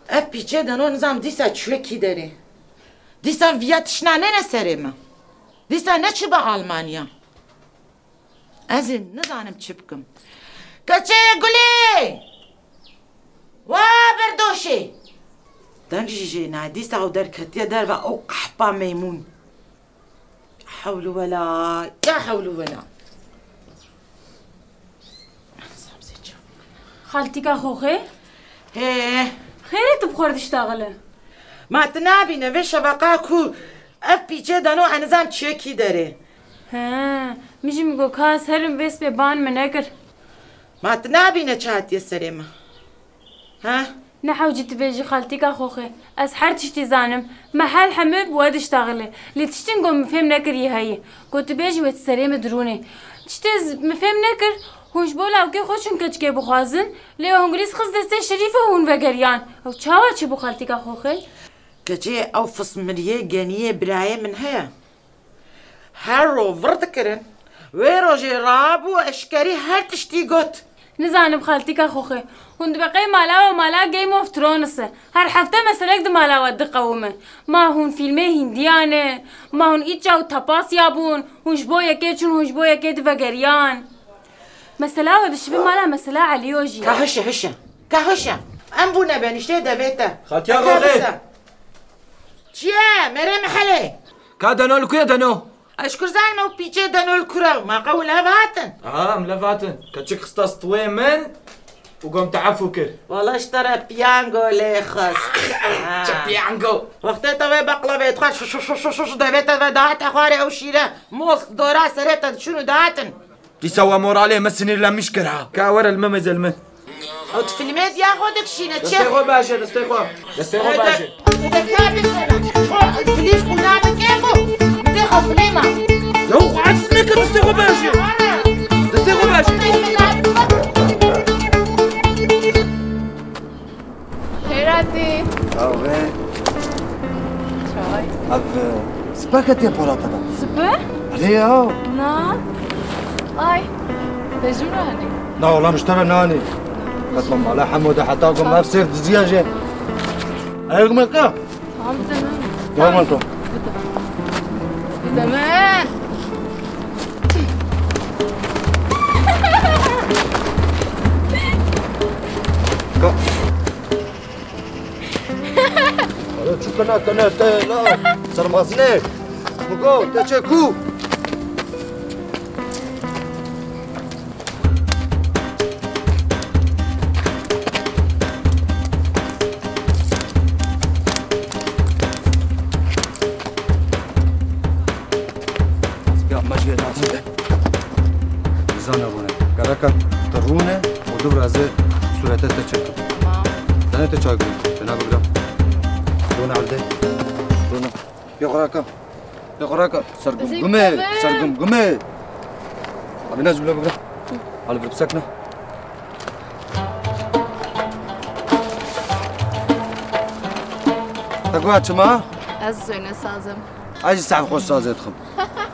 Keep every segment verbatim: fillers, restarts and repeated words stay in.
Ev pîçê deno nizam dîsa çûye kî derê. Dîsa viya tiştna nêne serê min. Dîsa neçibe Almanya. Ez ê nizanim çi bikim. Keçê Gulê! Wa berdoşê! Deng jî jê nayê. Dîsa ew derketiye derve, ew qehpa meymûn. Hewlu wela, ya hewlu wela. Xaltîka Xoxê? Hê. Xêrê tu bi xwe re diştaxile? Ma tu nabîne vê şeveqa ku ev pîçê dano, ez nizam çiyekî derê. He, min jî min got ka ez herim vê spê ban min nekir. Ma tu nabîne çi hatiye serê min? He? Ne hewcî tu bêjî xaltîka Xoxê. Ez her tiştî zanim. Me her hemû bi we diştaxile. Lê tiştên ku min fêm nekirî heye. Ku tu bêjî wê ti serê min dirûnê. Tiştê z-, min fêm nekir. Hûn ji bo lawkê xwe çûn keçikê bixwazin. Lê hûn gilîs xist destê Şerîfê û hûn vegeriyan. Ew çawa çêbû xaltîka Xoxê? Keçê ew fismiriyê geniyê birayê min heye. Her ro vir dikirin. Wê rojê rabû eşkerî her tiştî got. Nizanim xaltîka Xoxê. Hûn dibeqey mala we mala Game of Thrones e. Her hefte meselek di mala we diqewime. Ma hûn fîlmê Hîndiyan e, ma hûn îca û tapasya bûn, hûn ji bo yekê çûn, hûn ji bo yekê divegeriyan. Mesela we dişibe mala mesela Eliyo jî. Ka hişe, hişe. Ka hişe. Em bûne benîştê devê te. Xaltîka Xoxê. Çi ye? Merê mihelê. Ka deno li ku ye deno? Ez ji kur zanim ew pîçê deno li kur e? Ma qewil ev hatin? Aha, em lev hatin. Keçik xista stûyê min û got te efû kir. Wala ji te re piyango lê xist. Ha. Çi piyango? Wextê te wê beqlavê dixwar, şuş, şuş, şuş, şuş, şuş, devê te ve dahate xwarê ew şîre. Mos, dora serê te diçûn û dihatin. Dîsa we moralê min sinîrlenmiş kir ha. Ka were li min mêze li min. Ew tu filmê diya xwe dikişîne çi? Destê xwe baş e, destê xwe. Destê xwe baş e. Destê xwe baş e. Xwe filîf qûna dike xwe. Dê xwe filîma. Ya xwe aciz neke, destê xwe baş e. Destê xwe baş e. Xêr hatî. Sağ ol. Çay. Ev, e, sipe ketiye pola te de. Sipe? Erê ya. Na. Ay. Te ji min re anî? Na, wala min ji te re neanî. Qet min mala hemû de heta ku me ev sêr diziya jê. Erê ku me ka? Tamam, bide min. Tamam, tamam. Bide min. Ka- Alo, çi kena, kena te la sermazine. Mugo, te çe ku? Ya, me jê lazim be. Zana bûne. Gereka te rûne û du virazê sûrete te çekin. Tamam. Tenê te çagirî. Te nabigira. Rûne erde. Rûne. Pê xuraka. Pê xuraka. Sergum gume. Sergum gume. Abi ne zûle bigira. Hali bir pisek ne? Te guha çima? Ez zêne sazim. Ez jî sehf xweş sazê dixim.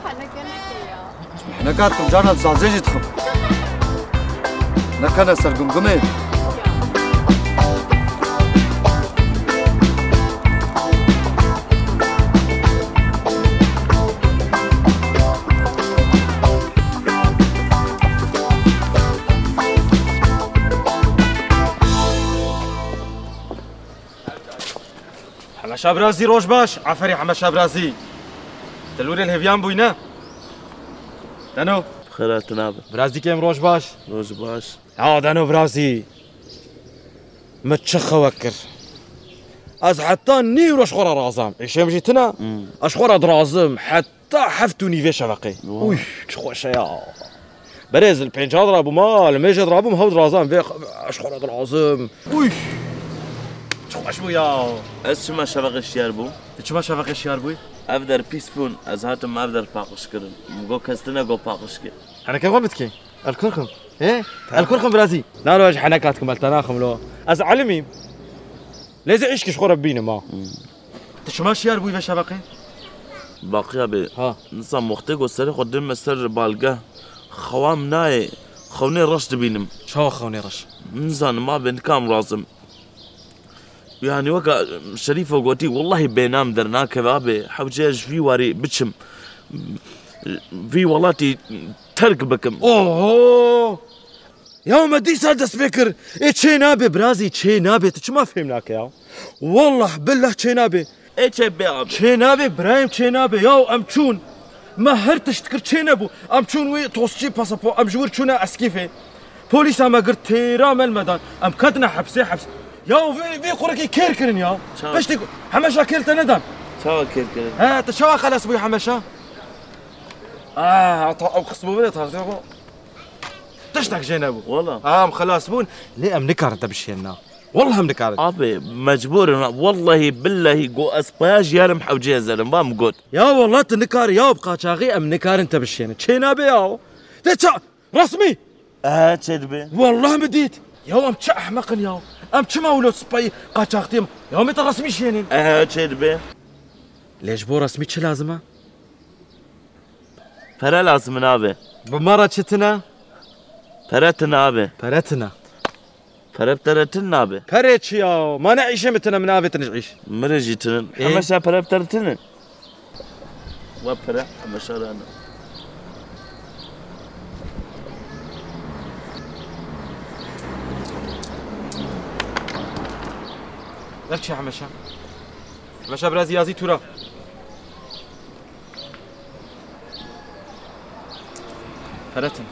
Heneke neke ya. Neka dikim canan sazê jî dixim. Nekene ser gumgumê. Hemeşa Birazî, roj baş. Aferî Hemeşa Birazî. Te lûrê li hêviyan bûyne. Deno. Xêr hatin abi. Birazî kêm, roj baş. Roj baş. Ya deno Birazî. Min çi xewe kir. Ez heta nî roj xwe re razam. Îşê min jî tine. Ez xwe re dirazim. Heta heft û nîvê şeveqê. Uy, çi xweş e ya. Berê ez li pênca dirabûm ha, li mêjê dirabûm, hew dirazan vê, ez xwe re dirazim. Uy! Çi xweş bû ya. Ez çima şeveqê şiyar bûm? Tu çima şeveqê şiyar bûyî? Ev der pîs bûn, ez hatim ev der paqij kirin. Min got kes tine got paqij kir. Heneke xwe bidikê. El kurxim. He? El kurxim Birazî. Nano ez heneka dikim, el te naxim lo. Ez elimîm. Lê ez ê îşkî ji xwe re bibînim ha. Tu çima şiyar bûyî vê şeveqê? Baqiya bê. Ha. Niza moxtê got serê xwe dime ser balgeh. Xewa min nayê. Xewnê reş dibînim. Çawa xewnê reş? Nizanim abê, nikam razim. Yani weka Şerîfo gotî, wellahî bênam dernakeve abê. Hewce ji vî warî biçim. Vî welatî terk bikim. Oho! Ya me dîsa dest pê kir. Ê çê nabe Birazî, çê nabe. Tu çima fêm nake ya? Wallah billah çê nabe. Ê çê bê abi. Çê nabe birayêm, çê nabe. Ya em çûn. Me her tişt kir, çê nebû. Em çûn wî tostçî pasaport. Em ji wir çûne Eskîfê. Polîsa me girt, têra me li me dan. Em ketine hepsê, heps. Ya vê, vê qurekî kêr kirin ya. Çawa? Piştî Hemeşa kêl te nedan. Çawa kêr kirin? He, tu çawa xelas bûyî Hemeşa? Ah, ta ew qismê bide, ta Tiştek jê nebû. Wala. Ha, em xelas bûn. Lê em nikarin te bişiyênin na. Wallah em nikarin. Abi, mecbur in. Wallahî, billahî, go ez paya jiyarim hewcê ez erim. Va min got. Ya wallah tu nikar, ya bi qaçaxî em nikarin te bişiyênin. Çê nabe ya. De ça, resmî. Ehe, çê dibe. Wallah min dît. Ya em çi ehmeq in ya. Em çima wilo spayî qaçaxtî em? Ya me te resmî şiyênin. Ehe, çê dibe. Lê ji bo resmî çi lazim e? Pere lazim in abi. Bi me re çi tine? Pere tine abi. Pere tine. Pere bi te re tine abi. Perê çi ya? Ma ne îşê min tine, min avêtin ji îş. Min re jî tinin. Ê? Hemeşa pere bi te re tinin. We pere hemeşa re ne. Ver çi Hemeşa? Hemeşa biraz yazî tura. Pere tinin.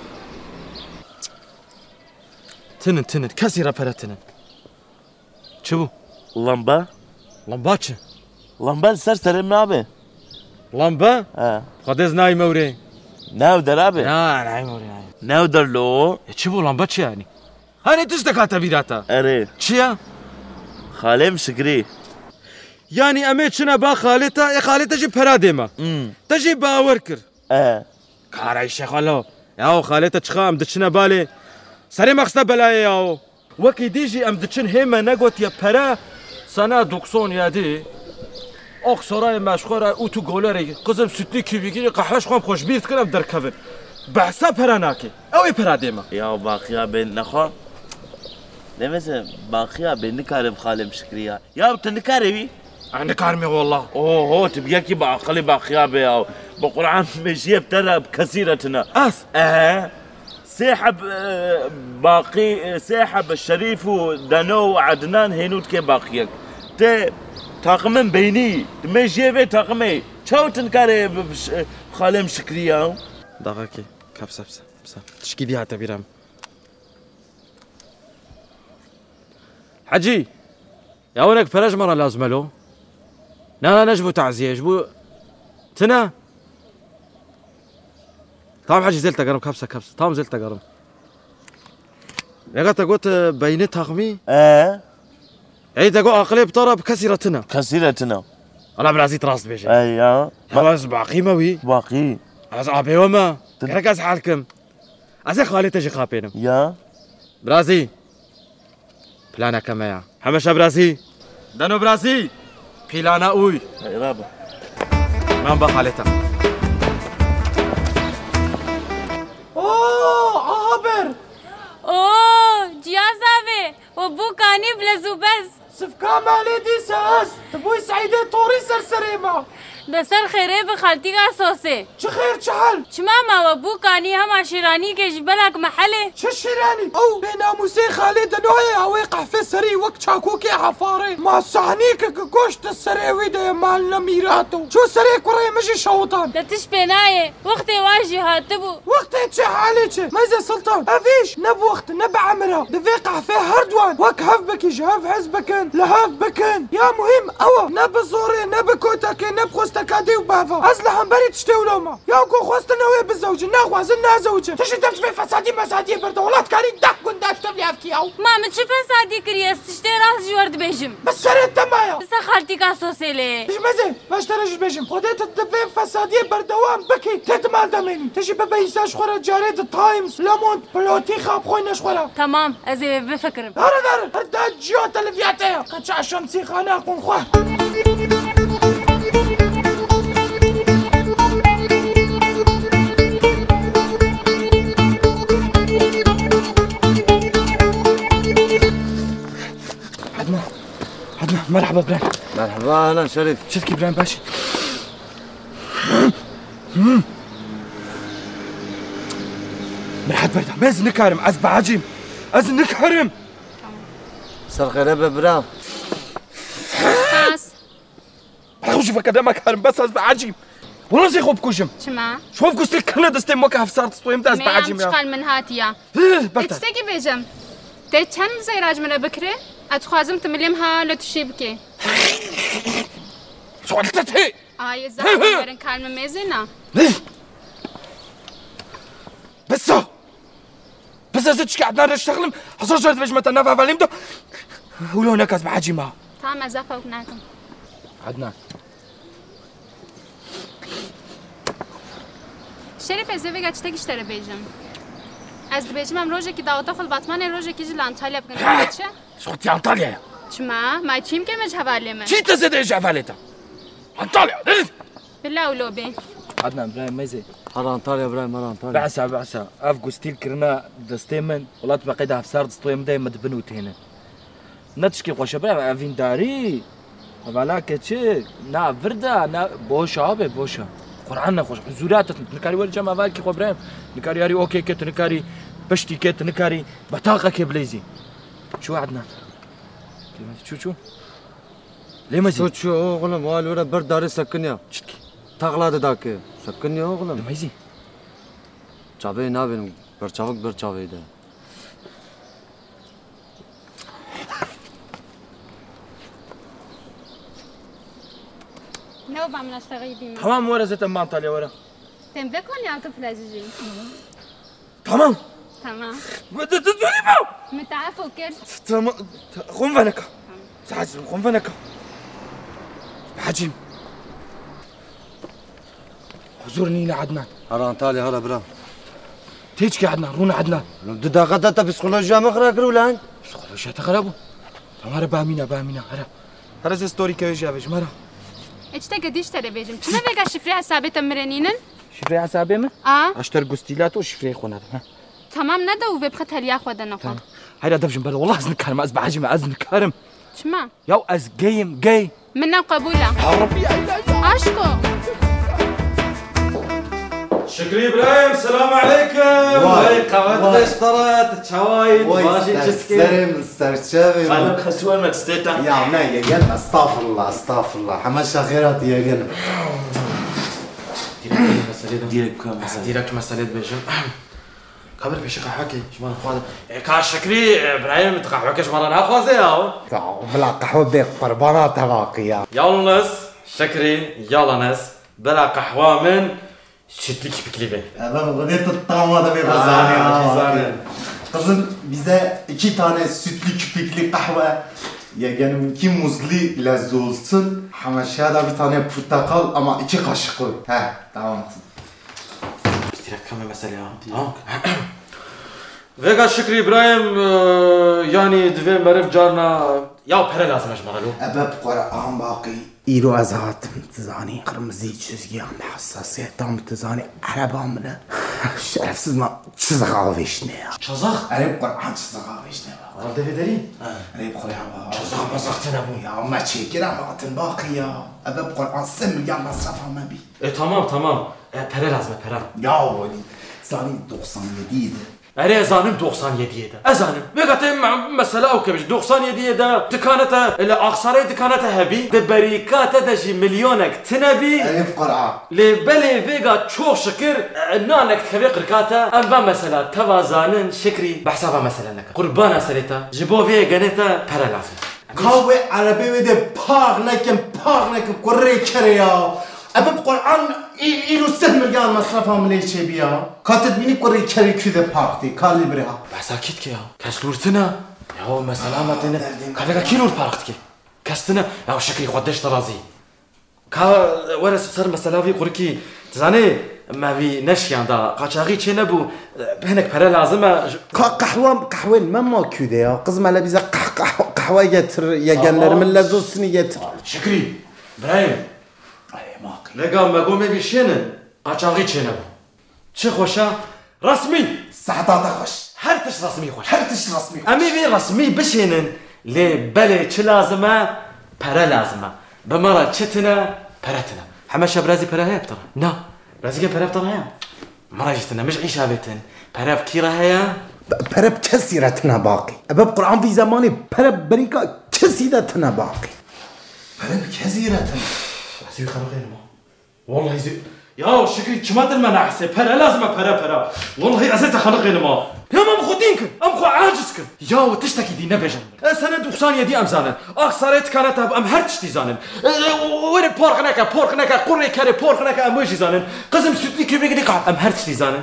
Tinin, tinin. Kesî re pere tinin. Çi bû? Lamba. Lamba çi? Lamba li ser serê min abi. Lamba? He. Xwedê ez nayî mewrê. New der abi. Ya, nayî mewrê, nayî. New der lo. E, çi bû lamba çi yani? Hani tiştek hate bîra te? Erê. Çi ya? Xalê min Şikrî. Yani em ê çine ba xalê te, ê xalê te jî pera dê me. Hmm. Te jî bawer kir. E. Kara îşê xalo. Yaw xalê te çiqa em diçine balê. Serê me xiste belayê yaw. Wekî dî jî em diçin hê me negotiye pere. Sene doksan yedi. Oxsorayê me ji xwe re û tu golerê qizim sütlü kî bigirî qehwe ji xwe em xwe ji bîr dikin em derkevin. Behsa pere nake. Ew ê pere dê me. Ya baqiya bê nexwe. Demese baqiya bê nikare bi xalê min Şikrî ya. Ya tu nikare wî? Ez nikarim ê wallah. Oho, tu bi yekî bi aqilî baqiya bê ya. Bi Quran mêjiyê bi te re bi kesî re tine. Ez? Ehe. Sê heb, e, baqî, e, sê heb Şerîf û Deno û Ednan hênû dikê baqiyek. Tê taqimên beynî, tu mêjiyê vê taqimê. Çawa tu nikarê bi, bi ş-, xalê min Şikrî ya? Daxakê, kepse, pse, pse. Tişkî dî hate bîra min. Hecî! Ya hinek pere ji me re lazim e lo. Na, na, ne ji bo taziyê, ji bo tine. Tamam Hecî, zêl te gerim, kepse, kepse. Tamam, zêl te gerim. Vêga te got, e, beynê taxmî? Ee? Ey te got aqilê bi te re bi kesî re tine. Kesî re tine. Ala birazî tu rast bêje. Ey ya. Ya ez baqî me wî. Baqî. Ez abê we me. Gerek ez hel kim. Ez ê xalê te jî xapênim. Ya. Birazî. Planeke me ya. Hemeşa birazî. Deno birazî. Qîlana uy. Hey, raba. Nan ba xaleta. Oo, aha ber. Oo, ciyaza ve. O bu kanî bilez û bez. Sifka malê dîse ez. Tu bûy Seîdê Torî ser serê me. De ser xêrê bi xaltîka sosê. Çi xêr, çi hel? Çima ma we bû kanî hema şîranîkê ji belek mehelê? Çi şîranî? Ew bênamûsê xalê de noyê, ew ê qehfê serî wek çakûkê hefarê. Ma sahnîke ki goşt di serê wî de ye, mal ne mîrat o. Çû serê kurê min jî şewitan. De tişt pê nayê. Wextê wa jî hatibû. Wextê çi, halê çi? Meze Sultan, ev îş ne bi wext, ne bi emir e. Divê qehfê her duwan wek hev bikî, ji hev hez bikin, li hev bikin. Ya muhîm ew e. Ne bi zorê, ne bi kotekê, ne bi xwesteka dê û bava. Ez li hemberî tiştê wilo me. Ya ku xwestine wê bizewicin, naxwazin nazewicin. Tu jî dev ji vê fesadî mesadiyê berde. Welatkarî deh gunda ji tevlî ev kî ew. Ma min çi fesadî kiriye? Ez tiştê rast ji we re dibêjim. Bi serê te maya. Bi ser xaltîka sosê lê. Ji mezê, baş te re jî bêjim. Xwedê tu di vê fesadiyê berdewam bikî. Tê tu mal demênî. Tu jî bibe însan ji xwe re carê di Times, Le Monde, Pilotî xap xweyne ji xwe re. Tamam, ez ê vê bifikirim. Dare dare, her da ciya te li viya te ye. Qeça şemsî xana qûn xwe. Adnan, Adnan, merhaba birader. Merhaba, ahlan Şerîf. Çi dikî birader, baş? Min het berda. Ez nikarim, ez behecîm. Ez nikarim. Ser xêre be bira. Spas. Bela xwe ji veke dema karim, bes ez behecîm. Wela zê xwe bikujim. Çima? Şof gustê kirine destê mo ke hevsar distoyim de ez behecîm ya. Çiqal min hatiya. Hih, berda. Ê, tiştekî bêjim. Te çend zeyra ji min re bikirî? Ez dixwazim tu milêm ha lo tişî bikê. Sual te tê. Ay, zahmet verin kalmi mezina. Hih. Besa. Bes ez ê tişkî Ednan re şexlim, hezar car dibêjime te nav hevalê min de. Wilo neke ez behecî ma. Tamam, ez ê fewk nakim. Ednan. Şerîf, ez ê vêga tiştekî ji te re bêjim. Ez dibêjim em rojekî daweta xwe li Batmanê, rojekî jî li Antalya bikin. Çi? Ji xwe tî Antalyayê. Çima? Ma çîm ke me ji hevalê min. Çî te zêde ji hevalê te? Antalya, dî! Bila û lobê. Adnan, birayê me zê. Her Antalya, birayê me, her Antalya. Behsa, behsa. Ev gustîl kirina destê min. Welat be qeyda hevsar distoyê min de, min dibin û têne. Ne tişkî xweş e, birayê me, evîndarî. Hevala keçik. Na vir de, na boş e, abê, boş e. Quran ne xweş. Huzûra te, nikarî werî cem hevalkî xwe, birayê me. Nikarî yarî okê ke, tu nikarî piştî ke, tu nikarî betaqekê bileyzî. Çû Adnan. Çû, çû. Lê mezî. Çû, çû, oğlum, o alora bir darê sekiniya. Çitki. Taqla de dake. Sekiniya, oğlum. Lê mezî. Çavê nabin, berçavik berçavê de. Ne o bamına ştağı yediğimi? Tamam, were zaten Antalya were. Tem vekon ya tu plajı. Tamam. Tamam. Min te, te, te, te, Min te efo kir. Tamam. Xwe veneka. Saet xwe veneka. Hacim. Huzur nîne Adnan. Hara Antalya, hara bira. Teçke Adnan, rûne Adnan. Du daqa te, te psîkolojiya min xira kir ulan. Psîkolojiya te xira bû. Tamam, hara bamîna, bamîna, hara. Hara zê story kewê jî avêjim, hara. E, çi te gedîş te re bêjim. Çi ne vêga şifrê hesabê te mirenînin? Şifrê hesabê min? A? Aşter gustîla to şifrê xwe nadim, ha. Tamam, nede û vê bixet heliya xwe de nexwe. Tamam. Hayra devjim bere, wallah ez nikarim, ez behecî me, ez nikarim. Çima? Ya ez geyim, gey. Min ne qebûl e. Ya Rabbi, ya İlahi. Aşko. Şükrü İbrahim, selamu aleyküm. Vay, vay. Hey, qehwet beşteret, çawayî, başî çitkî. Serê min, serçevê min. Xalim xesuwe me stêta. Ya ne, yegen, estağfurullah, estağfurullah. Heme şexêrat yegen. Direkt meselê de. Direkt meselê. Direkt meselê dibêjim. Ka bir pêşî qehwekê ji me re xwaze. E, ka Şikrî, e, birayê min, tu qehweke ji me re naxwaze ya? Ya, bila qehwe bê qurbana te vaqî ya. Yalnız Şikrî, yalnız bila qehwa min sütlü kipikli be. Efendim, bu ne tuttama da bir bazarı ya. Kızım, bize iki tane sütlü kipikli kahve, yegenimki muzlu lezzetli olsun. Hemen şurada bir tane portakal ama iki kaşık koy. He, tamam kızım. Direkt kame mesele ya. Tamam. Vega Şükrü İbrahim, e, yani divê meriv carna ya pere lazim e ji me re lo. Ebe bi xwe re an baqî. Îro ez hatim, tu zanî, qirmizî çizgiya min, hesasiyeta min, tu zanî, ereba min e. Şerefsiz, na çizix avêşne ya. Çizix? Erê bi Qur'an çizix avêşne ya. Ardevê derî? Erê bi Qur'an. Çizix mizix tune bûn. Ya me çêkir em hatin baqî ya. Eve bi Qur'an sê milyan mesrefa me bî. E, tamam, tamam. E, pere lazim e, pere. Ya welî, zanî doksan yediyê de. Erê, ez zanim doksan yediyê de. Ez zanim. Vêga te me-, mesela ew kevij doksan yediyê de dikane te, li Axsarê dikane te hebî, di berîka te de jî milyonek tine bî. Erê bi Qur'an. Lê belê vêga çok şikir, e, nanek dikeve qirka te. Em va mesela teva zanin, Şikrî, behsa va mesele neke. Qurbana serê te, ji bo vê genê te pere lazim e. Ka wê erebê wê de pax nekin, pax nekin, kurê kerê ya. Ebe bi Qur'an î-, îro sih milyan mesrefa min lê çêbî ya. Ka tu dibînî kurê kerê kû de pax tê, ka lê birê ha. Behsa kî dike ya? Kes lûr tine. Ya mesela me têne. Derdê me. Ka vêga kî lûr pax dike? Kes tine. Ya Şikrî, xwe deşt razî. Ka were ser mesela vî qurikî, tu zanî, me vî neşiyanda, qaçaxî çê nebû, hinek pere lazim e. Ka qehwe, qehwên me ma kû de ya. Qizim hele bize qeh-, qeh-, qehwe getir, yegenler min lezo sinî getir. Şikrî, birayê min. Vega me go me vî şênin, qaçaxî çê nebû. Çi xweş e? Resmî! Seheta te xweş. Her tişt resmî xweş. Her tişt resmî xweş. Em ê vê resmî bişênin, lê belê çi lazim e? Pere lazim e. Bi me re çi tine? Pere tine. Heme şev razî pere heye bi te re? Na. Razî ke pere bi te re heye? Me re jî tine. Min ji îşa vê tin. Pere bi kî re heye? Pe-, pere bi kesî re tine baqî. Ebe bi Qur'an vî zemanê pere bi berîka kesî de tine baqî. Pere bi kesî re tine. Ez wî xeniqênim. Wallahî zî-, ya Şikrî, çima dil me nehesê? Pere lazim e, pere, pere. Wallahî ez ê te xeniqênim ha. Ya em xwe dîn kin, em xwe aciz kin. Ya we tiştekî dî nebêjin. Ez sene doksan yedî em zanin. Axsarê tikane te, em her tiştî zanin. E, e, were porx neke, porx neke, kurê kerê porx neke, em wê jî zanin. Qizim sütlü köpek dika, em her tiştî zanin.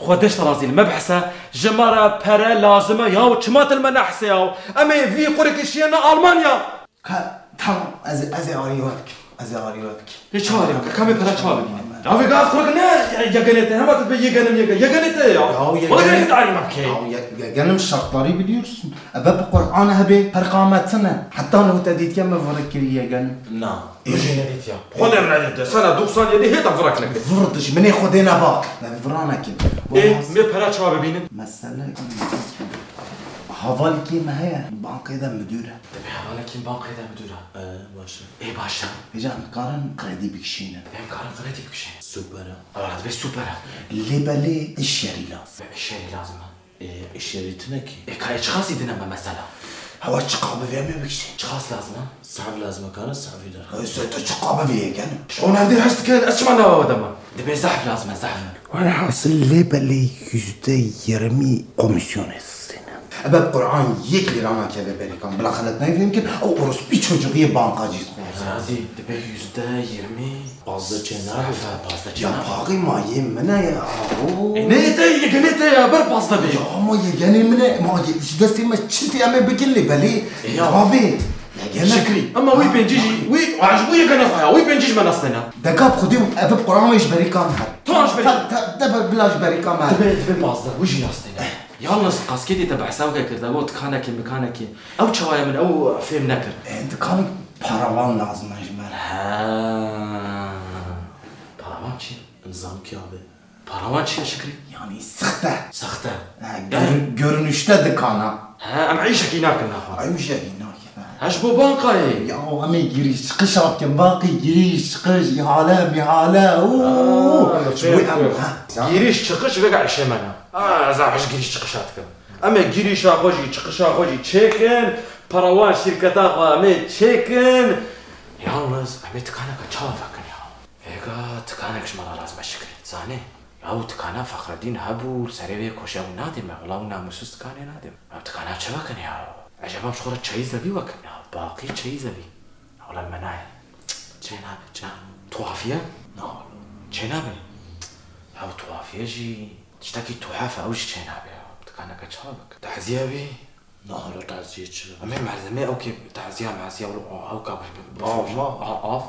Xwe deşt razî li me bihse, ji me re pere lazim e. Ya we çima dil me nehesê ya? Em ê vî qurekî şiyene Almanya. Ka, tamam, ez, ez ê arî we bikim. Ez ê arî we bikim. Lê çawa arî bikim? Ka me pere çawa bibîne? Ya vê gaz xwe ne, ya, ya genete, hema te be yegenim yege-, yegenete ya. Ya, wala yegenim. Gel git arî me bike. Ya, ye-, yegenim şartları biliyorsun. Ebe bi Qur'an hebe perqametine. Hatta ne te dîtke me vore kiri yegenim. Na. Ê. Jê nedît ya. Xwe ne nedît ya. Sana doksan yedi hêta vrak nekir. Vur diş, minê xwe dê ne bak. Ne vira nekin. Ê, me pere çawa bibînin? Mesele. Havalekî me heye, bankê de müdür e. Dibê hevalekî bankê de müdür e. E, baş e. Ê, baş e. Hêca em karin kredî bikişînin. Em karin kredî bikişînin. Super e. Ala dibê super e. Lê belê iş yerî lazim. Em iş yerî lazim e. E, iş yerî tine kî? E, ka çiqasî dine me mesela? Hewa çiqa bivê em ê bikişîn. Çiqas lazim e? Sehv lazim e, karin sehvî der. E, se tu çiqa bivê yegenim. Ji xwe nevdî hest dike, ez çima nava we dema? Dibê zehf lazim e, zehf. Welhasil lê belê yüzde yirmi komisyon hesine. Ebe Qur'an yek lira nakeve berêkan. Bila xelet nayê fêm kir, ew orospi çocuğu yê banka cî dixwe. Razî, dibê yüzde yirmi. Pazdeh çê nabe. Zehf e, pazdeh çê nabe. Ya paxî ma yê min e ya. Oo. E, ne te, yegenê te ya, ber pazdeh bê. Ya ama yegenê min e, ma ye, ji destê me çi tê em ê bikin lê belê. E ya. Nabê. Yegenim. Şikrî. Ama wî pêncî jî, wî, a, ji bo yegenê xwe ya, wî pêncî ji me nastêne. Deka bi Xwedê û ev bi Quran wê ji berî ka me. Tam ji berî. Te, te, te be-, bila ji berî ka me. Dibe, dibe pazdeh, wî jî nastêne. Yalnız kaskêtê te behsa weke kirde, bo dikanekê, mikanekê. Ew çawa ye min ew fêm nekir. E, dikanek paravan lazim e ji me re. Ha. Paravan çi? Nizam kî abi. Paravan çi ye Şikrî? Yani sixte. Sixte. Ha, yani görün-, görünüşte dikana. Ha, em îşekî nakin naxwe. Ay, îşekî nakin, ha. Ha, ji bo bankayê. Ya, em ê giriş çıkış bikin, baqî giriş çıkış, ihale, mihale. Oo. Ha, ji bo em, ha. Giriş çıkış vêga îşê me ne. Ha, ez ê ji giriş çıkışa dikim. Em ê girîşa xwe jî, çıkışa xwe jî çêkin, parawan şîrketa xwe em ê çêkin. Yalnız em ê tikaneke çawa vekin ya? Vêga tikanek ji me re lazim e Şikrî. Zanî? Ya û tikana Fexredîn hebû, li serê wê koşe û nadê me. Wela û namûsiz tikanê nadê me. Em tikana çi vekin ya? Eceba em ji xwe re çeyîz de bî wekin ya? Baqî çeyîz de bî. Wela me nayê. Çê nabe, çê. Tuhafiye? Na wela. Çê nabe? Ya û tuhafiye jî tiştekî tuhef e, ew jî çê nabe ya. Tikaneke çawa vekin? Teziye bî? Na, hala taziyê çi? Em ê malzemê ew kê taziya maziya û ew ka. Av, ma? A, av.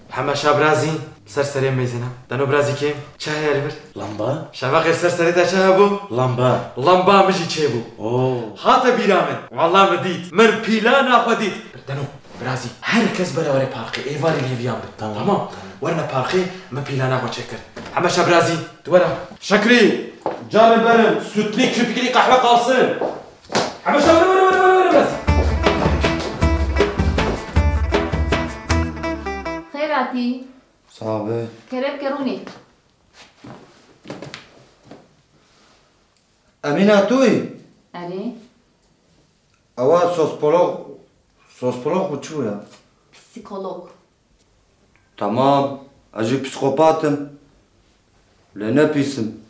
Heme şab razî, ser serê mêzine. Deno birazî kêm, çi heye li vir? Lamba. Şeva xêr, ser serê te çi hebû? Lamba. Lamba min jî çêbû. Oo. Hate bîra min. Walla min dît. Min pîlana xwe dît. Deno, birazî, her kes bere were parkê, êvarî lêviyan bin. Tamam. Tamam? Tamam. Werine parkê, min plana xwe çêkir. Hemeşa birazî, tu were. Şekrî, carê berin, sütlü, kirpikli kahve kalsın. Hemeşa were, were, were, were, were birazî. Xêr hatî. Sağ ol. Kerem ke rûnê. Emîna tu yî? Erê. Ewa sospolog, sospolog û çi ya? Psîkolog. Tamam, ez jî psîkopat im. Lê ne pîs im.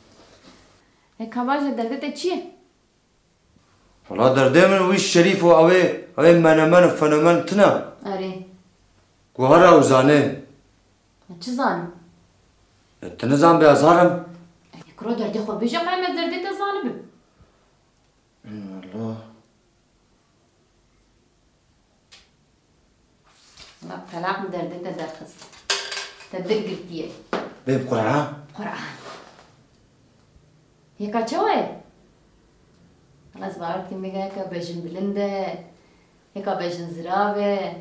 E, ka baş e, derdê te çi ye? Wala derdê min wî Şerîf û ew ê, ew ê menemen û fenomen tune. Erê. Ku her ew zanê. Çi zanim? E, tu nizanibî ez herim. E, kuro derdê xwe bêje, qey me derdê te zanibim. Wala. Wala, telaq min derdê te derxist. Te dil girtiye. Bê bi Qur'an? Qur'an. Hêka çawa ye? Wala ez bawer dikim hêka, hêka bejin bilind e, hêka bejin zirav e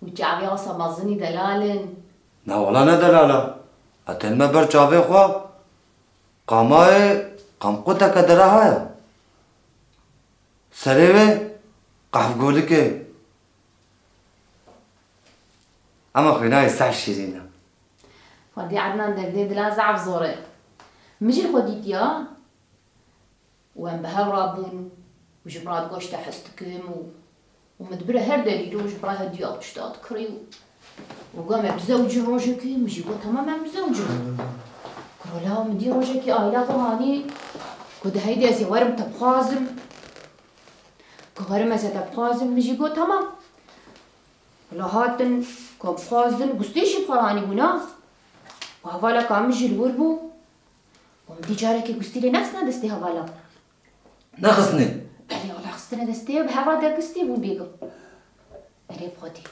û çavê wisa mezinî delal in. Na wala ne delal e. Etên me ber çavê xwe, qamayê qamquteke deraha ye. Serê wê qehvgolikê. Ama xwînayê zehf şîrîn e. Xwedî Ednan derdê dila zehf zor e. Min jî li xwe dîtiya û em bi hev rabûn û ji min re digot, ji te hez dikim û, û min dibire her delîl û ji min re hediya û tişta dikirî û, û got, em bizewicin rojekê, min jî got, tamam, em bizewicin. Kuro la min dî rojekê aîla xwe hanî, got, de heydê ez ê werim te bixwazim. Ku werim ez ê te bixwazim, min jî got, tamam. Wala hatin, ku em bixwazin, gustê jî bi xwe re anîbûn, ha. Û hevaleka min jî li wir bû. Û min dî carekê gustî lê nexistine destê hevala. Nexistine? Belê, wala xistine destê, bi heva de gustî bûn bêgim. Erê bi Xwedê.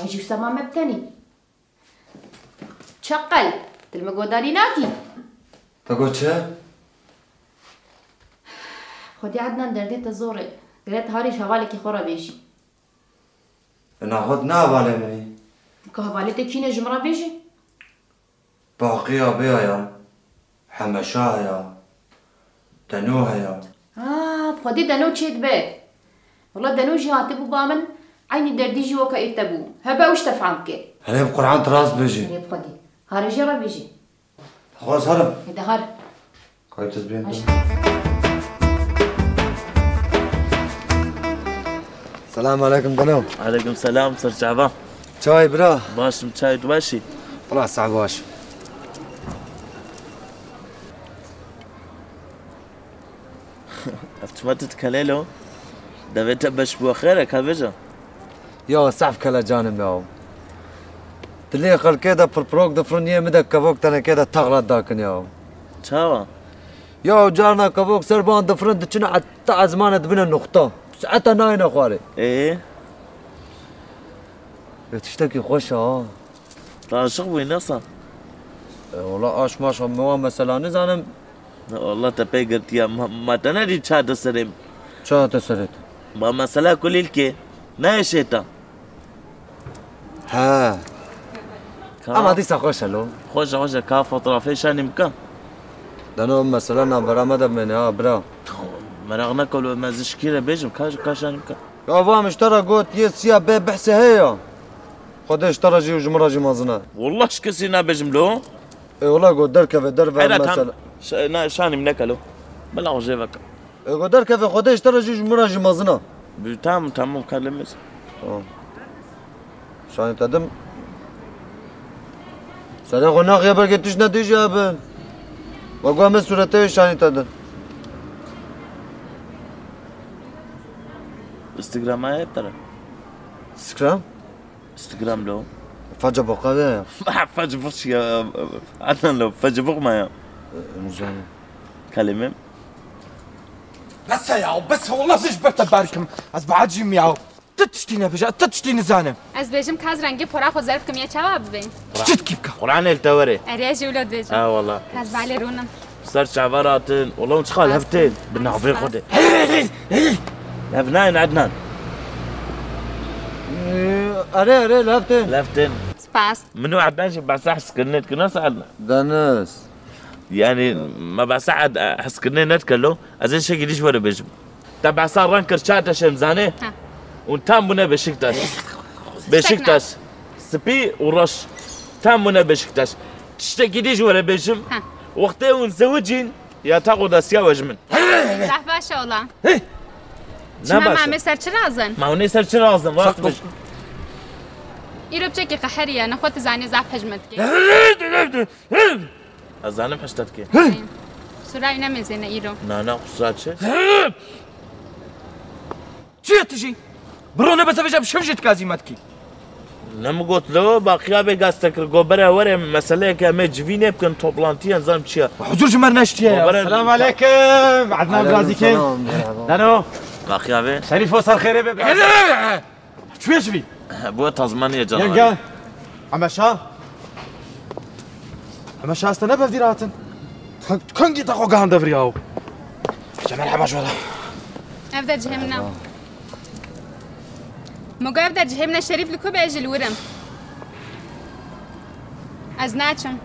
Ay jî wisa ma me bi tenê. Çeqel, tu li min guhdarî nakî? Te got çi? Xwedî Ednan derdê te zor e. Gere tu harî ji hevalekî xwe re bêjî. E, naxwe ne hevalê min e. Ka hevalê te kî ne ji min re bêjî? Baqiya bêya ya. Hemeşa ya. Deno heya. Ha, bi Xwedê Deno çêdibe. Wela Deno jî hatibû ba min, eynî derdî jî weke ê te bû. Hebe ew ji te fehm bike. Erê bi Quran tu rast bêjî. Erê bi Xwedê. Harê jê re bêjî. Xwaz herim. Hêde har. Kaytiz bîn. Baş. Selam aleyküm Deno. Aleyküm selam, ser çava. Çay bira. Baş im, çay tu baş î? Wela sağ baş. Ev çima tu dikelê lo? Devê te beş bû xêr e, ka bêje? Ya sehf kele canim ya. Dilê xelkê de pirpirok difirin, yê min de kevok tenekê de texlat dakin ya. Çawa? Ya carna kevok ser ban difirin, diçin heta ezmane dibine nuxta. Saeta nayne xwarê. Ê? Ya tiştekî xweş e ha. Te aşiq bûyî, nesa? E, wela aşk maşk me wan mesela nizanim. Wela te pê girtiye, ma, ma te nedî çar di serê min. Çar di serê te? Ma mesela kulîlkê, ne eşê te? He. Ka? Ama dîsa xweş e lo. Xweş e, xweş e, ka fotografê şanî bike. Deno mesela navbera me de bimêne ha, bira. Meraq neke lo, me zişkî re bêjim, ka, ka şanî bike. Ya va min ji te re got, yê siya bê behsê heye ya. Xwedê ji te re jî û ji min re jî mezin e. Wallah ji kesî nabêjim lo. Ê wala got derkeve derve. Heyra, mesela. Tam, ş-, na, şanîm neke lo. Bila xwe jê veke. Ê got derkeve, Xwedê ji te re jî û ji min re jî mezin e. Bi-, tamam, tamam, kalemez. Tamam. Şanî te dim. Serê xwe naxiye, belkî tişt ne tişt ya bin. Wek wa me sûretê wê şanî te din. Instagram heye te re? Instagram? Instagram lo. Facebook heye? Facebook ya. Adnan lo, Facebook ma ya. Nizam. Kalemim. Bes e ya, bes e, wallah ez ji ber te berkim. Ez behecîm ya. Tu tiştî nebêje, tu tiştî nizanim. Ez bêjim ka ez rengê pora xwe zerf kim, yê çawa bibêm? Çi dikî bika? Quranê li te were. Erê, ez jî wilo dibêjim. Ha, wala. Ka ez balê rûnim. Ser çavar hatin. Wala hûn çiqas hev tên. Bi navê Xwedê. Hev nayên Ednan. Erê, erê, leftin. Leftin. Spas. Min û Ednan jî behsa hezkirinê dikin, nasıl Ednan? Deniz. Yani, me behsa Ed-, hezkirinê nedikir lo. Ez ê şekî dî ji we re bêjim. Te behsa reng kir, çar teşên zanê. Ha. Û tam bûne Beşiktaş. Beşiktaş. Spî û reş. Tam bûne Beşiktaş. Tiştekî dî ji we re bêjim. Ha. Wextê hûn zewicîn, ya tax û destiya we ji min. Zehf baş e ola. Hey! Çima me ser çi razin? Ma hûn ê ser çi razin? Rast bêjin. Îro biçekî qeheriye, nexwe tu zanî zehf hej me dikê. Ez zanim hej te dikê. Surayî nemêzêne îro. Na, na, qusra çi? Çi ye tu jî? Biro ne bezevêje bi şev jî dikazî me dikî. Ne min got lo, Baqiya bê gaz te kir, got bere were meseleyeke em ê civînê bikin, toplantî ye, nizam çi ye. Huzur ji me re neştiye ya. Wabere Selam aleyküm. Ednan Aleyküm birazî ke. Selam, merhaba. Dano. Baqiya bê. Şerîfo ser xêrê be. Çi bê ji vî? Bû Tazmanya canavarê. Yenge. Hemeşa. Hemeşa ez te ne bevdî rahatin. Kengî te xwe gehande vir yaw. Cemal hema ji were. Ev de cihê min e. Min got ev de cihê min e, Şerîf li ku be ez jî li wir im. Ez naçim.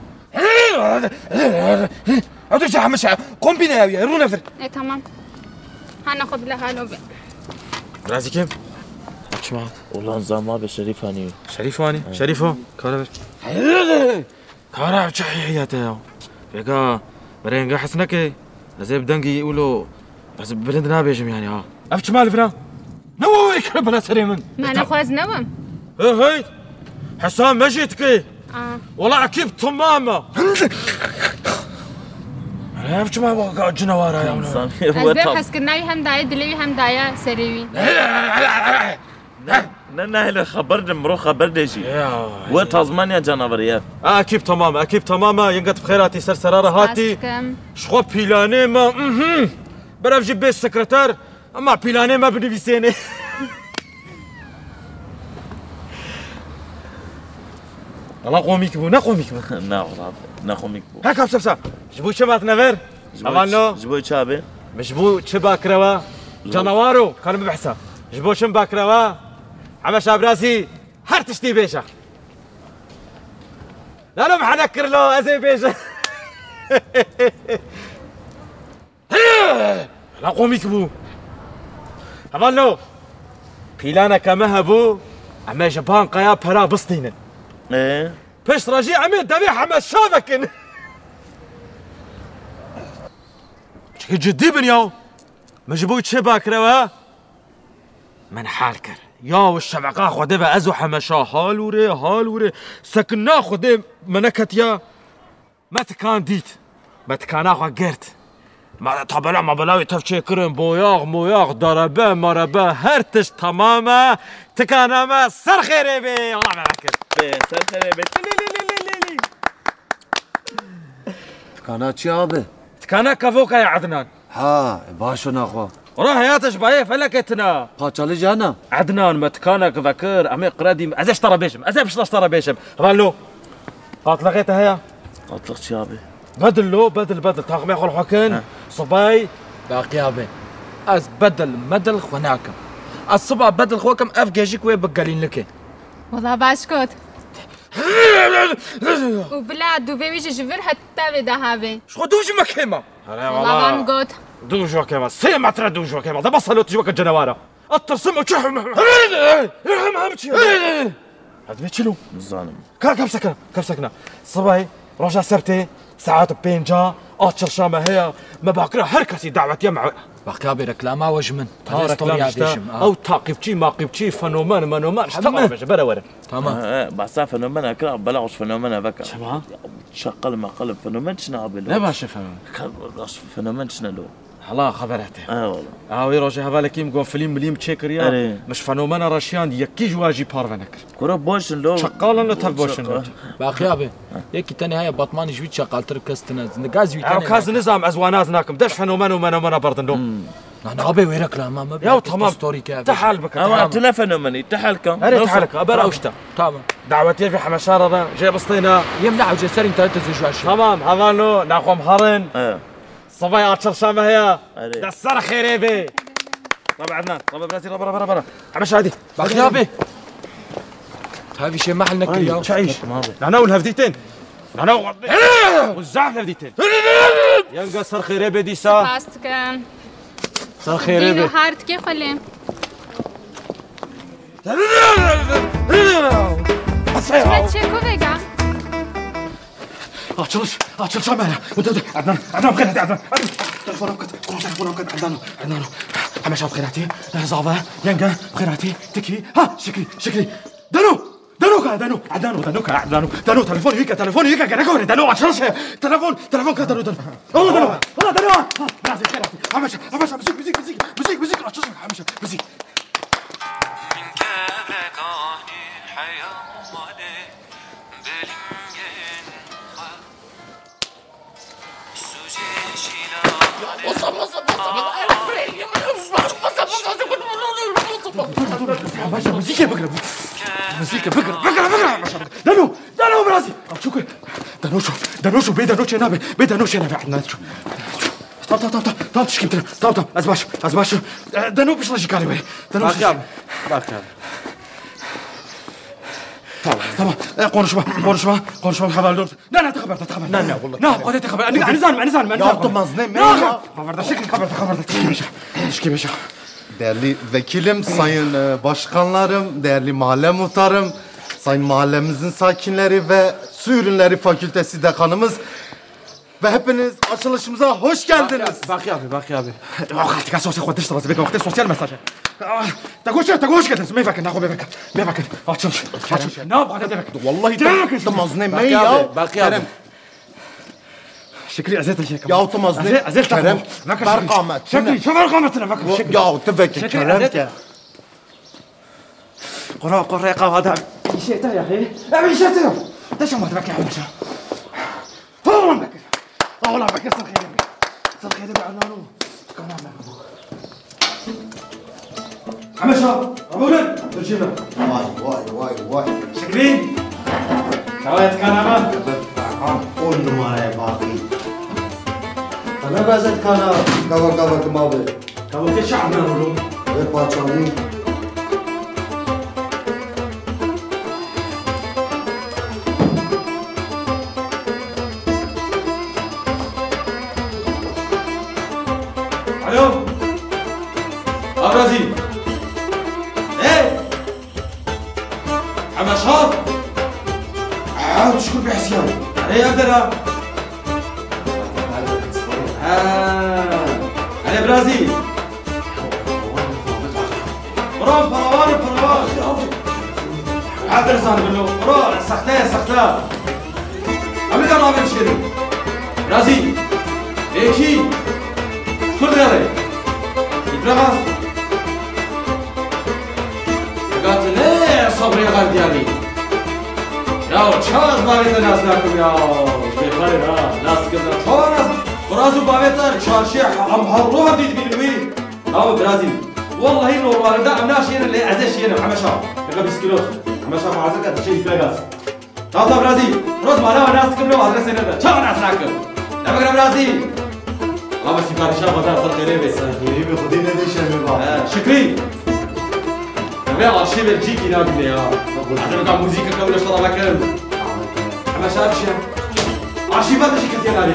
Ew tu çi hemişe kombîne ew ye, rûne vir. E, tamam. Hana xwe bile halo be. Razî kim? Çima? Ulan zama be Şerîf anî. Şerîf anî? Şerîfo, kara ver. Kara çi heyete ya. Vêga, merenge hes neke. Ez ê bi dengî ulo, ez bilind nabêjim yani ha. Ev çima li vira? Ne o wê kire bela serê min? Me nexwaz ne wim. Hey, hey. Hesa me jî dike. Aa. Wala ekîb tamam e. Ev çima waka cinewara ya? Ez bê heskirina wî hem daye dilê wî hem daye serê wî. Ne, ne, hele xeber de, miro xeber de jî. Ya. We Tazmanya canavarı ya. Ekîb tamam, ekîb tamam e. Yenget bi xêr hatî, ser serara hatî. Ji xwe pîlanê me, mhm. Berev jî bê sekreter, ama pîlanê me binivîsênê. Wala komîk bû, ne komîk bû? Ne wala, ne komîk bû. He, kapsa, kapsa. Ji bo çi hatine ver? Ji bo Aman çi, no. Ji bo çi abi? Min ji bo çi bakrewa? Ji bo Canawaro, karim bibehsa. Ji bo çi bakrewa? Heme şabrazî her tiştî bêje. Lalo mehene kirlo, ez ê bêje. Hela komîk bû. Hevalno, pîlaneke me hebû, em ê ji bankaya pera bistînin. Ee? Pişt re jî em ê devê heme şavekin. Çi cidî bin ya. Min ji bo çi bakrewe? Min hal kir. Ya û şeveqa Xwedê ve ez û hemeşa hal û rê, hal û rê. Sekina Xwedê me neketiya. Me tikan dît. Me tikana xwe girt. Me tabela mabela wê tev çêkirin. Boyax, moyax, darebe, marebe, her tişt temam e. Tikana me ser xêrê bê. Allah me vekir. Bê, ser xêrê bê. Li, li, li. Tikana çi abi? Tikana kevoka ya Ednan. Ha, e, baş o naxwe. Ora heyata ji bayê felekê tine. Qaçalı jana. Ednan me tikanek vekir, em ê qredîm. Ez ê ji te re bêjim. Ez ê pişta ji te re bêjim. Hevalno. Qatlixê te heye? Qatliq çi abi? Bedil lo, bedil, bedil. Taxmê xwe li xwe kin. He. Sibay. Baqî abi. Ez bedil, medil xwe nakim. Ez siba bedil xwe kim, ev gêjik wê bi gelînlikê. Wala baş got. Û bila dûvê wî jî ji vir heta vê daha bê. Ji xwe dûv ji me kêm e. Here Wala wala. Van got. Dûv ji we kêm e. Sê metre dûv ji we kêm e. De bes helo tu ji we ke cenewar e. Ez tirsim û çi hem hem. Hem hem çi? Ez dibê çilo. Nizanim. Ka kevsekina, kevsekina. Sibay, roja sebtê, saet pênca, a çilşa me heye. Me bakira her kesî dawetiye me. Baqiya bê reklama we ji min. Ha, reklam işte. Ew taqîbçî, maqîbçî, fenomen, menomen. Ji te re bêje, bere werin. Tamam. He, he, behsa fenomena kira, bela xwe fenomena veke. Çima? Ya, çaqal maqal fenomen çine abi lo. Ne baş e fenomen? Ka-, baş fenomen çine lo. Hala xeber hete. He, wala. Ha, wê rojê hevalekî min got, filîm milîm çêkiriye. Erê. Min ji fenomena re şiyand, yekî ji wan jî parve nekir. Kuro boş in lo. Çaqal in lo, tev boş in lo. Çaqal. Baqî abi, yekî tenê heye Batmanî ji wî çaqaltir kes tine. Gaz wî tenê. Ew kes nizam, ez wan naz nakim. De ji fenomen û menomena berdin lo. Hmm. Na, nabe wê reklama me. Ya, tamam. Story ke. Te hal bike, ama tamam. Tu ne fenomenî, te hal kan. Erê, te hal kan. Ber awşta. Tamam. Dawetiye vê heme şara re jê bistêne. Yem ne awce ser internet zî jwaş. Tamam, hevalno, naxwem harin. He. Sibay açılışa me heye. Erê. De ser xêrê bê. Raba Ednan, raba birazî, raba, raba, raba. Heme şadî. Baqî abi. Hevî şê mehel nekiriya. Çayiş. Nana û hevdîtin. Nana û zaf hevdîtin. Yenge ser xêrê bê dîsa. Spas dikim. Ser xêrê bê. Dîno, her tikê xwelê. Hesaya. Çeko vega. Açılış, açılış hemen. Dur, dur. Adnan, Adnan, bixêr hatî, Adnan. Adnan. Telefona biket, kuro telefona biket, Adnan, Adnan. Hemeşa bixêr hatî. Zava, yenge, bixêr hatî. Tikî. Ha, Şikrî, Şikrî. Deno, Deno ka, Deno. Adnan, Deno ka, Adnan. Deno, telefon yeke, telefon yeke, gerek var. Deno, açılış. Telefon, telefon ka, Deno, Deno. Allah, Deno. Allah, Deno. Ha, biraz bixêr hatî. Hemeşa, hemeşa, müzik, müzik, müzik. Müzik, müzik, açılış. Hemeşa, müzik. Başa müzîkê bigire. Müzîkê bigire. Bigire, bigire. Başa bigire. Deno, Deno birazî. Açık. Deno şu. Deno şu. Bê Deno çê nabe. Bê Deno çê nabe. Adnan şu. Tamam, tamam, tamam, tamam. Tamam, tişkim, tamam, tamam. Ez baş. Ez baş. E, Deno pişt jî karî wê. Deno pişt. Bak abi. Bak abi. Tamam. Tamam. E, konuşma, konuşma, konuşma. Heval dur. Ne, ne, te xeber de, te xeber de. Ne, ne, vallahi. Ne, xwedê te xeber. Ani, ani zanim, ani zanim, ani zanim. Ya, tu mazlum ne ya? Xeber de, Şikrî, xeber de, xeber de. Tişkî beşa. Tişkî beşa. Değerli vekilim, sayın, e, başkanlarım, değerli mahalle muhtarım, sayın mahallemizin sakinleri ve Su Ürünleri Fakültesi dekanımız ve hepiniz açılışımıza hoş geldiniz. Baqî abi, Baqî abi. Xaltika sosê xwe dişt dixwaze, bê wextê sosyal mesaj e. Ah, te goş, te goş kedin, mêveke, naxwe mêveke. Mêveke, açılış, açılış. Na, bade de veke. Vallahi te, te mazlum ne ya. Baqî abi, Baqî abi. Kerem. Şikrî, ez ê te şey. Ya, tu mazlum ne. Ez ê, ez ê te Kerem. Veke Şikrî. Berqamet. Şikrî, çi berqametine veke Şikrî. Ya, tu veke Kerem ke. Qura, qura, qavada. İşe te ya, he? Ev işe te ya. Te şama te veke, Hemeşa. Tamam Bekir. Tamam Bekir, sen xeyre be. Sen xeyre be, Adnano. Tamam Bekir. Hemeşa, Abulen, dur şuna. Vay, vay, vay, vay. Şikrî. Çawa ye dikana me? On numaraya baqî. Te ne bezet kana, gava gava kima be. Gava te çi Adnan oğlum? Ve parçalı. Alo. Abrazî. Hey. Hemeşa. Aa, tişkû behsiyan. Erê ev dera. Ha. Erê birazî. Bro, paravan, paravan. Hadir zan bilo. Bro, sexte, sexte. Em ê navê dişêrin. Razî. Êkî. Kur dere. Îbrahim. Gatine sabrê gardiyanî. Ya çar bavê te nas nakim ya. Bêparê ha, nas kim na. Çar nas. Biraz û bavê te çarşê em her roha dî dibînin wî. Abi birazî. Wallahî normalde em naşiyênin lê ez ê şiyênim Hemeşa. Eka bîst kilo. Hemeşa hazir ke dişê Îbrahim. Tata birazî, roz mala ve nas dikim, adresê nede. Çawa nas nakim? Ne bigire birazî? Ama siparişa xwe da ser xêrê bê. Ser xêrê bê, Xwedê nede şermê ba. He, Şikrî. Ve arşivê cîkî nabîne ya. Adem ka muzîka kewle şara vekirin. Hemeşa çi? Arşîva de jî ketiye nabî.